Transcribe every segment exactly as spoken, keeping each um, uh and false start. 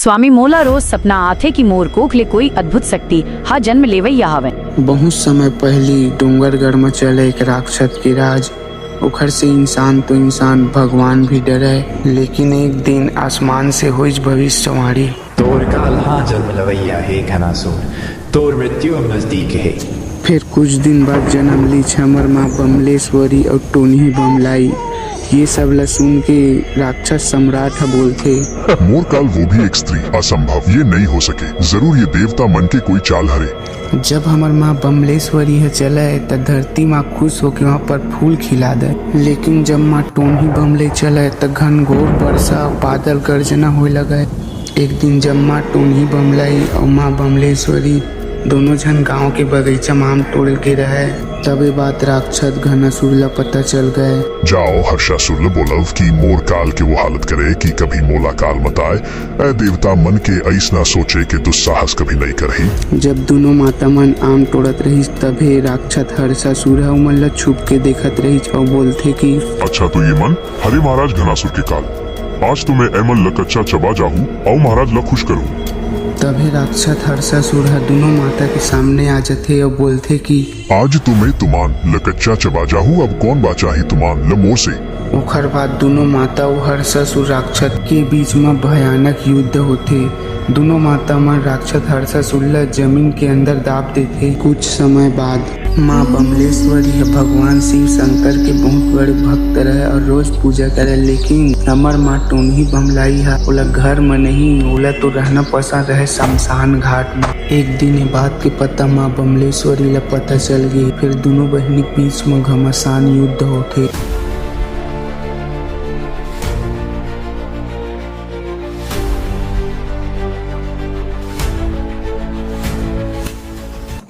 स्वामी, मोला रोज सपना आथे कि मोर कोख ले कोई अद्भुत शक्ति हा जन्म लेवइया हवय। बहुत समय पहिली डोंगरगढ़ म चले एक राक्षस के राज। ओखर से इंसान तो इंसान, भगवान भी डरय। लेकिन एक दिन आसमान से होइस भविष्यवाणी। तोर काल हा जन्म लवइया हे घनासुर, तोर मृत्यु अब नजदीक हे। फिर कुछ दिन बाद जन्म लीच हमर माँ बमलेश्वरी अउ टोनही बमलाई। ये सब ल सुन के राक्षस सम्राट ह बोलथे। मोर काल, वो भी एक स्त्री, असंभव, ये नहीं हो सके। जरूर ये देवता मन के कोई चाल हरे। जब हमर माँ बमलेश्वरी ह चलय, त धरती माँ खुश होके वहाँ पर फूल खिला दे। लेकिन जब माँ टोनही बमले चलय, त घनघोर बरसा, बादल गर्जना होए लगय। एक दिन जब माँ टोनही बमलाई अउ माँ बमलेश्वरी दोनों झन गांव के बगीचा म आम तोड़े गे रहय, तब ये बात राक्षस घनासुर ल पता चल गय। जाओ, हर्षासुर ल बोलव कि मोर काल के वो हालत करे कि कभी मोला काल मत आय। ए देवता मन के अइसना सोचे के दुस्साहस कभी नइ करही। जब दुनों माता मन आम तोड़त रहिस, तभे राक्षस हर्षासुर ह ओमन ल छुप के देखत रहिस अउ बोलथे कि अच्छा तो ये मन हरे महाराज घनासुर के काल। आज तो मैं एमन ल कच्चा चबा जाहूं अउ महाराज ल खुश करूं। तभे राक्षस हर्षासुर ह दुनों माता के सामने आ जथे अउ बोलथे कि आज तो मैं तुमान ल कच्चा चबा जाहूं, अब कौन बाचाही तुमान ल मोर से। ओखर बाद दुनों माता अउ हर्षासुर राक्षस के बीच म भयानक युद्ध होथे। दुनों माता मन राक्षस हर्षासुर ल जमीन के अंदर दाब देथे। कुछ समय बाद माँ बमलेश्वरी ह भगवान शिव शंकर के बहुत बड़े भक्त रहय अउ रोज पूजा करय, लेकिन हमर माँ टोनही बमलाई ह ओला घर म नहीं, ओला तो रहना पसंद रहय शमशान घाट म। एक दिन ये बात के पता माँ बमलेश्वरी ल पता चल गे। फिर दुनों बहिनी के बीच म घमासान युद्ध होथे।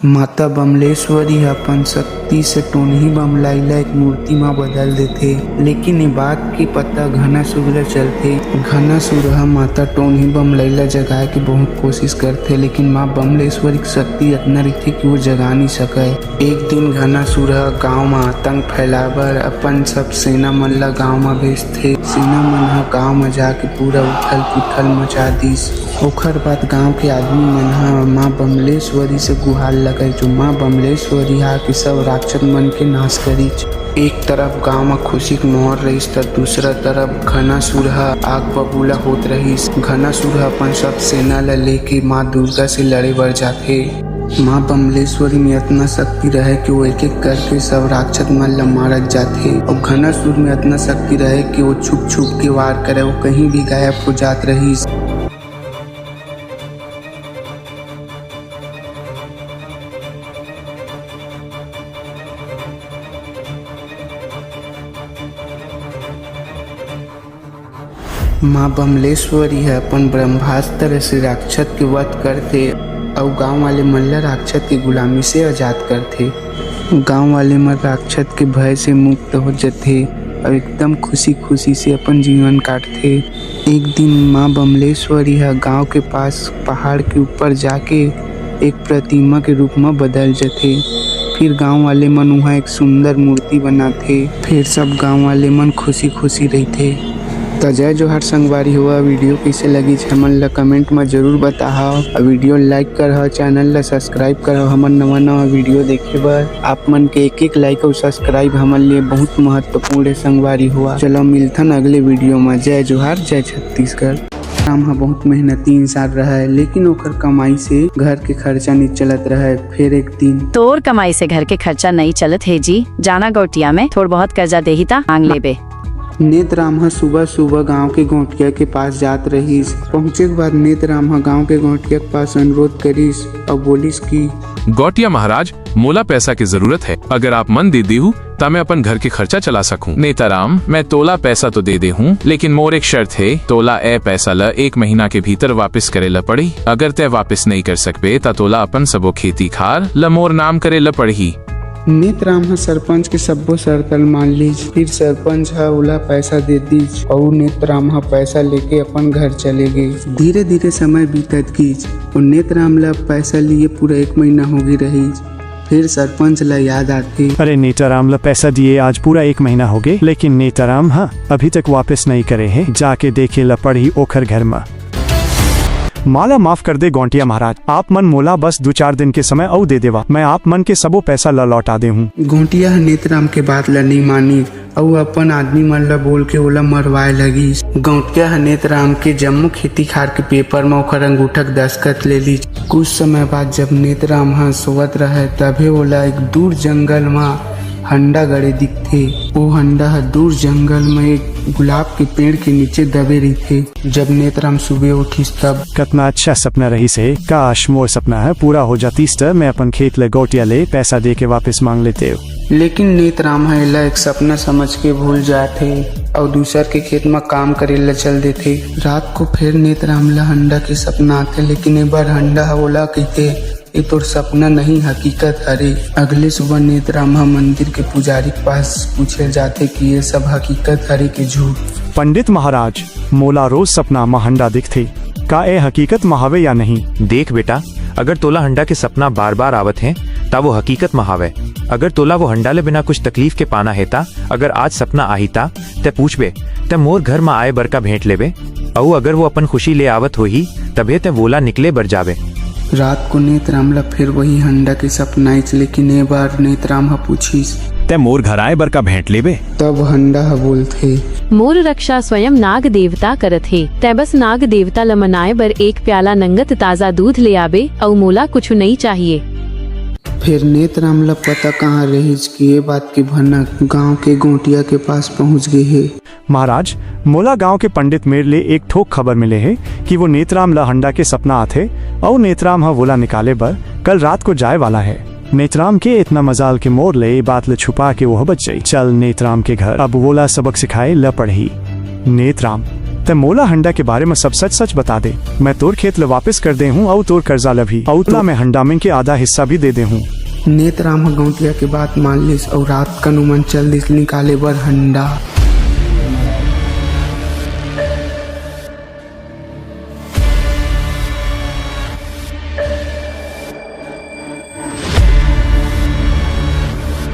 माता बमलेश्वरी ह अपन शक्ति से टोनही बमलाई ल एक मूर्ति म बदल देथे, लेकिन ये बात के पता घनासुर ल चलथे। घनासुर ह माता टोनही बमलाई ल जगाए के बहुत कोशिश करथे, लेकिन माँ बमलेश्वरी के शक्ति अतना रहिथे कि वो जगा नइ सकय। एक दिन घनासुर ह गांव म आतंक फैलाए बर अपन सब सेना मन ल गांव म भेजथे। सेना मन ह गांव म जाके पूरा उथल-पुथल मचा दिस। ओखर बाद गांव के आदमी मन ह मां बमलेश्वरी से गुहार लगाइस, जो मां बमलेश्वरी ह आके सब राक्षस मन के नाश करिस। एक तरफ गांव म खुशी के माहौल रहिस, त दूसरा तरफ घनासुर ह आग बबूला होत रहिस। घनासुर ह अपन सब सेना ल लेके मां दुर्गा से लड़े बर जाथे। माँ बमलेश्वरी में अतना शक्ति रहय कि वो एक-एक करके सब राक्षस मन ल मारत जाथे। अउ घनासुर में अतना शक्ति रहय कि वो छुप-छुप के वार करय, वो कहीं भी गायब हो जात रहिस। माँ बमलेश्वरी ह अपन ब्रह्मास्त्र से राक्षस के वध करथे अउ गांव वाले मन ल राक्षस के गुलामी से आजाद करथे। गांव वाले मन राक्षस के भय से मुक्त हो जथे अउ एकदम खुशी-खुशी से अपन जीवन काटथे। एक दिन माँ बमलेश्वरी ह गांव के पास पहाड़ के ऊपर जाके एक प्रतिमा के रूप म बदल जथे। फिर गांव वाले मन उहां एक सुंदर मूर्ति बनाथे। फिर सब गांव वाले मन खुशी-खुशी रहिथे। त जय जोहार संगवारी हो, video कइसे लगिस हमन ल comment म जरूर बताहव। अउ video like करहव, channel ल subscribe करहव, हमर नवा-नवा video देखे बर। आप मन के एक-एक like अउ subscribe हमन लिए बहुत महत्वपूर्ण हे संगवारी हो। चलो मिलथन अगले video म। जय जोहार, जय छत्तीसगढ़। राम ह बहुत मेहनती इंसान रहय, लेकिन ओकर कमाई से घर के खर्चा नइ चलत रहय। फिर एक दिन तोर कमाई से घर के खर्चा नइ चलत हे जी, जाना गौटिया में थोड़ बहुत कर्जा देही त मांग लेबे। नेतराम ह सुबह-सुबह गांव के गौटिया के पास जात रहिस। पहुंचे के बाद नेतराम ह गांव के गौटिया के पास अनुरोध करिस अउ बोलिस कि गौटिया महाराज, मोला पैसा के जरूरत हे, अगर आप मन दे देहू, त मैं अपन घर के खर्चा चला सकहूं। नेताराम, मैं तोला पैसा तो दे देहूं, लेकिन मोर एक शर्त हे, तोला ए पैसा ल एक महीना के भीतर वापिस करे ल पड़ही। अगर तैं वापिस नइ कर सकबे, त तोला अपन सबो खेती खार ल मोर नाम करे ल पड़ही। नेतराम ह सरपंच के सब्बो शर्त ल मान लीस। फिर सरपंच ह ओला पैसा दे दीस अउ नेतराम ह पैसा लेके अपन घर चले गे। धीरे-धीरे समय बीतत गीस अउ नेतराम ल पैसा लिए पूरा एक महीना होगे रहिस। फिर सरपंच ल याद आथे। अरे नेताराम ल पैसा दिए आज पूरा एक महीना होगे, लेकिन नेताराम ह अभी तक वापस नइ करे हे, जाके देखे ल पड़ही ओखर घर म। मोला माफ कर दे गौंटिया महाराज, आप मन मोला बस दू चार दिन के समय अउ दे देवा, मैं आप मन के सबो पैसा ल लौटा दे हूँ। गौंटिया ह नेतराम के बात ल नइ मानिस अउ अपन आदमी मन ल बोल के ओला मरवाए लगिस। गौंटिया ह नेतराम के जम्मो खेती खार के पेपर म ओखर अंगूठा के दस्तखत ले लिस। कुछ समय बाद जब नेतराम ह सोवत रहय, तभे ओला एक दूर जंगल म हंडा गड़े दिखथे। ओ हंडा ह दूर जंगल म एक गुलाब के पेड़ के नीचे दबे रहिथे। जब नेतराम सुबह उठिस तब कतना अच्छा सपना रहिस हे। काश मोर सपना ह पूरा हो जातिस त मैं अपन खेत ले गौंटिया ले पैसा दे के वापस मांग लेतेव। लेकिन नेतराम ह एला एक सपना समझ के भूल जाथे अउ दूसर के खेत म काम करे ल चल देथे। रात को फेर नेतराम ल हंडा के सपना आथे, लेकिन ए बार हंडा ह ओला कहिथे, "ए तोर सपना नहीं, हकीकत हरे।" अगले सुबह नेतराम ह मंदिर के पुजारी के पास पूछे जाथे कि ये सब हकीकत हरे कि झूठ। पंडित महाराज, मोला रोज सपना म हंडा दिखथे, का ए हकीकत म हवे या नहीं? देख बेटा, अगर तोला हंडा के सपना बार-बार आवत हे, त वो हकीकत म हावय। अगर तोला वो हंडा ले बिना कुछ तकलीफ के पाना हे, त अगर आज सपना आही, त तैं पूछबे, तैं मोर घर म आए बर का भेंट लेबे? अउ अगर वो अपन खुशी ले आवत होही, तभे तैं वोला निकले बर जाबे। रात को नेतराम ला फिर वही हंडा के सपना आइस, लेकिन ए बार नेतराम ह पूछिस, "तैं मोर घर आए बर का भेंट लेबे?" तब हंडा ह बोलथे, "मोर रक्षा स्वयं नाग देवता करत हे, तैं बस नाग देवता ल मनाए बर एक प्याला नंगत ताजा दूध ले आबे, अउ मोला कुछु नइ चाहिए।" फिर नेतराम ला पता कहाँ रहिस कि ये बात के भनक गांव के गौंटिया के पास पहुंच गे हे। महाराज, मोला गांव के पंडित मेर ले एक ठोक खबर मिले हे कि वो नेतराम ल हंडा के सपना आथे अउ नेतराम ह वोला निकाले बर कल रात को जाए वाला हे। नेतराम के इतना मजाल के मोर ले ये बात ल छुपा के वो बच जाई। चल नेतराम के घर, अब वोला सबक सिखाए ल पड़ही। नेतराम, तै मोला हंडा के बारे म सब सच सच बता दे। मैं तोर खेत ल वापस कर दे हूँ अउ तोर कर्जा ल भी, अउ तोला मैं हंडा में के आधा हिस्सा भी दे दे हूँ। नेतराम ह गौंटिया के बात मान लिस अउ रात कन उमन चल दिस निकाले बर हंडा।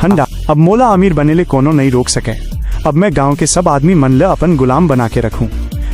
हंडा, अब मोला अमीर बने ले कोनो नइ रोक सके। अब मैं गांव के सब आदमी मन ल अपन गुलाम बना के रखूं।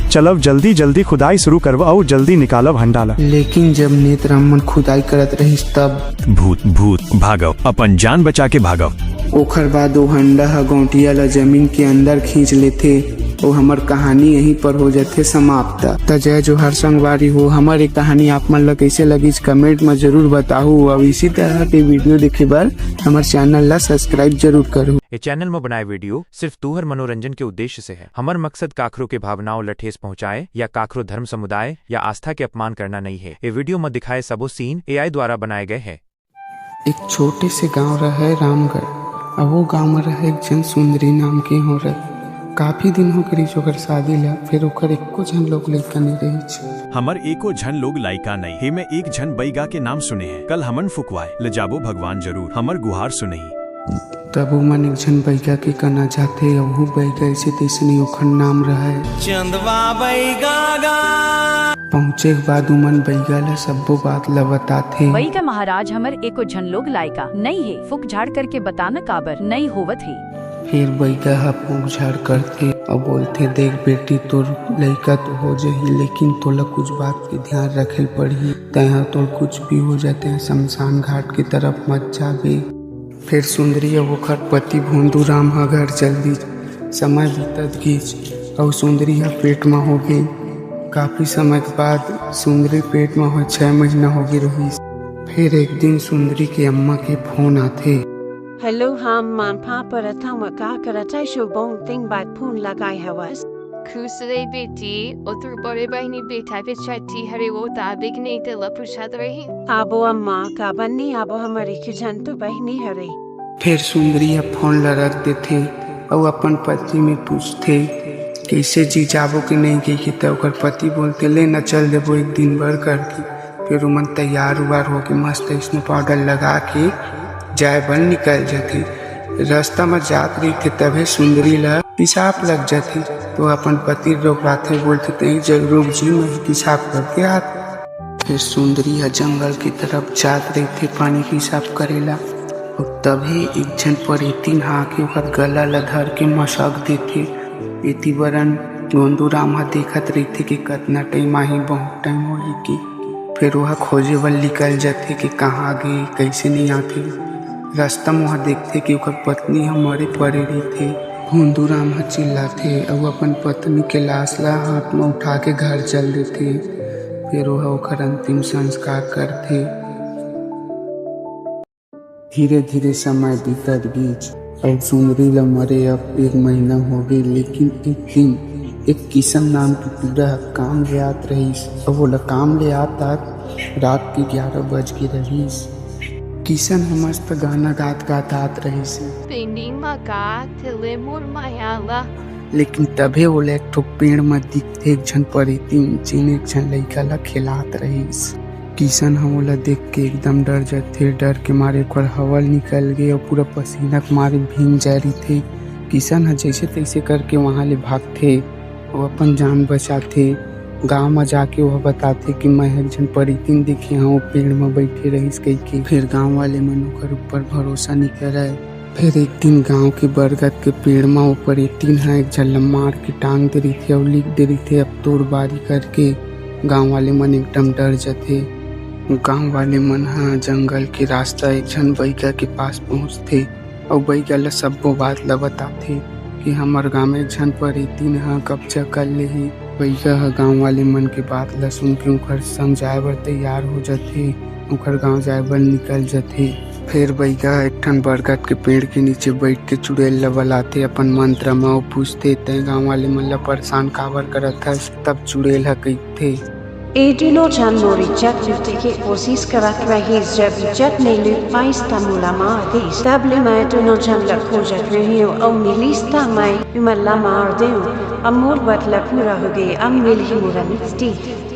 चलव जल्दी जल्दी खुदाई शुरू करव अउ जल्दी निकालव हंडा ल। लेकिन जब नेतराम मन खुदाई करत रहिस तब भूत, भूत, भागव, अपन जान बचा के भागव। ओखर बाद ओ हंडा ह गौंटिया ल जमीन के अंदर खींच लेथे। अउ हमर कहानी यहीं पर हो जाथे समाप्त। त जय जोहार संगवारी हो, हमर एक कहानी आप मन ल कइसे लगिस, comment म जरूर बताहू। अउ इसी तरह के video देखे बर हमर channel ल subscribe जरूर करू। ये channel म बनाए video सिर्फ तुहर मनोरंजन के उद्देश्य से है। हमर मकसद काखरो के भावनाओं ल ठेस पहुंचाए या काखरो धर्म समुदाय या आस्था के अपमान करना नहीं है। ये video म दिखाए सबो scene A I द्वारा बनाए गए हैं। एक छोटे से गांव रहय रामगढ़। अब वो गांव म रहय एक झन सुंदरी नाम के होरय। काफी दिन हो गे रिहिस ओकर शादी ला, फेर ओकर एको झन लोग लइका नइ रहिस। हमर एको झन लोग लइका नइ हे। मैं एक झन बइगा के नाम सुने हे। कल हमन फुकवाए ल जाबो, भगवान जरूर हमर गुहार सुनही। तब ओमन एक झन बइगा के कना जाथे, अउ वो बइगा अइसे तइसने ओखर नाम रहय चंदवा बइगा गा। पहुंचे के बाद उमन बइगा ल सब्बो बात ल बताथे। बइगा महाराज, हमर एको झन लोग लायका नइ हे, फूक झाड़ करके बताना काबर नइ होवत हे। फेर बइगा ह फूक झाड़ करथे अउ बोलथे, "देख बेटी, तोर लइका तो हो जही, लेकिन तोला कुछ बात के ध्यान रखे ल पड़ही। तैं ह तोर कुछ भी हो जाए, तैं शमशान घाट के तरफ मत जाबे।" फेर सुंदरी अउ ओखर पति भोंदू राम ह घर चल दिस। समय बीतत गिस अउ सुंदरी ह पेट म हो गे। काफी समय के बाद सुंदरी पेट म होय छै महीना हो गे रहिस। फेर एक दिन सुंदरी के अम्मा के फोन आथे। हेलो, हम मन पापा रथम का करत है, शो बहुत दिन बाद फोन लगाए हवस। खुश रहे बेटी, अउ तोर बड़े बहिनी बेटा बेचारी हरे, वो ताबिक नहीं ते लपुछत रही। आबो अम्मा, काबर नहीं आबो, हमर एक झन तो बहिनी हरे। फेर सुंदरी ह फोन ल रख देथे अउ अपन पति में पूछथे, "कइसे जी, जाबो के नहीं?" कहिके त ओकर पति बोलथे, "ले न, चल देबो एक दिन बर," करके। फेर ओमन तैयार उयार होके मस्त snow powder लगा के जाए बर निकल जथे। रस्ता म जात रहिथे तभे सुंदरी ल पिसाब लग जथे, तो अपन पति ल रोकवाथे, बोलथे, "तहीं जग रुक जी, मैं पिसाब करके आत।" फेर सुंदरी ह जंगल की तरफ जात रहिथे पानी पिसाब करे ला। अउ तभे एक झन परेतिन ह आके ओकर गला ल धर के मसक देथे। एती बरन गोंदू राम ह देखत रहिथे कि कतना टाइम आही, बहुत टाइम होही कि फेर ओहा खोजे बर निकल जथे कि कहाँ गे, कइसे नइ आथे। रस्ता म ओहा देखथे कि ओकर पत्नी ह मरे पड़े रहिथे। भोंदू राम ह चिल्लाथे अउ अपन पत्नी के लाश ला हाथ म उठा के घर चल देथे। फेर ओहा ओकर अंतिम संस्कार करथे। धीरे-धीरे समय बीतत गीस अउ सुंदरी ल मरे अब एक महीना होगे, लेकिन एक दिन एक किशन नाम के टूरा ह काम ले आत रहिस अउ ओला काम ले आत-आत रात के ग्यारह बज गे रहिस। किशन ह मस्त गाना गात-गात आत रहिस। Tinding makat le murmayala. लेकिन तभे ओला एक ठो पेड़ म दिखथे एक झन परेतिन, जेन एक झन लइका ल खेलात रहिस। किशन ह ओला देख के एकदम डर जथे। डर के मारे ओकर हवा ल निकल गे अउ पूरा पसीना के मारे भींग जाय रहिथे। किशन ह जइसे तइसे करके वहां ले भागथे, वो अपन जान बचाथे। गांव म जाके वो बताथे कि मैं एक झन परेतिन देखे हंव, पेड़ म बइठे रहिस कहिके। फेर गांव वाले मन ओकर ऊपर भरोसा नइ करय। फेर एक दिन गांव के बरगद के पेड़ म वो परेतिन ह एक झन ल मार के टांग दे रहिथे अउ लिख दे रहिथे, "अब तोर बारी" करके। गांव वाले मन एकदम डर जथे। गांव वाले मन ह जंगल के रास्ता एक झन बइगा के पास पहुंचथे अउ बइगा ल सब्बो बात ल बताथे कि हमर गांव में एक झन परेतिन ह कब्जा कर ले हे। बइगा ह गांव वाले मन के बात ल सुन के ओखर संग जाय बर तैयार हो जथे, ओखर गांव जाय बर निकल जथे। फेर बइगा ह एक ठन बरगद के पेड़ के नीचे बइठ के चुड़ैल ल बलाथे अपन मंत्र म, अउ पूछथे, "तैं गांव वाले मन ल परेशान काबर करत हस?" तब चुड़ैल ह कहिथे, ए दूनों झन मोर इज्जत लूटे के कोशिश करत रहिस, जब इज्जत नइ लूट पाइस, त मोला मार दिस। तब ले मैं दूनों झन ल खोजत रहियों, अउ मिलिस, त मैं इमन ल मार देव। अब मोर बदला पूरा हो गे, अब मिलही मोला मिट्टी।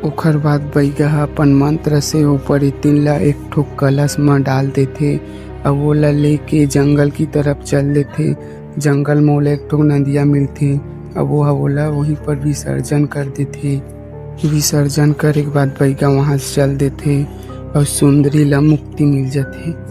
ओखर बाद बइगा ह अपन मंत्र से ओ परेतिन ल एक ठो कलश म डाल देथे, अउ ओला लेके जंगल की तरफ चल देथे। जंगल म ओला एक ठो नदिया मिलथे, अउ वो ह ओला वहीं पर विसर्जन कर देथे। विसर्जन करे के बाद बइगा वहां से चल देथे अउ सुंदरी ल मुक्ति मिल जथे।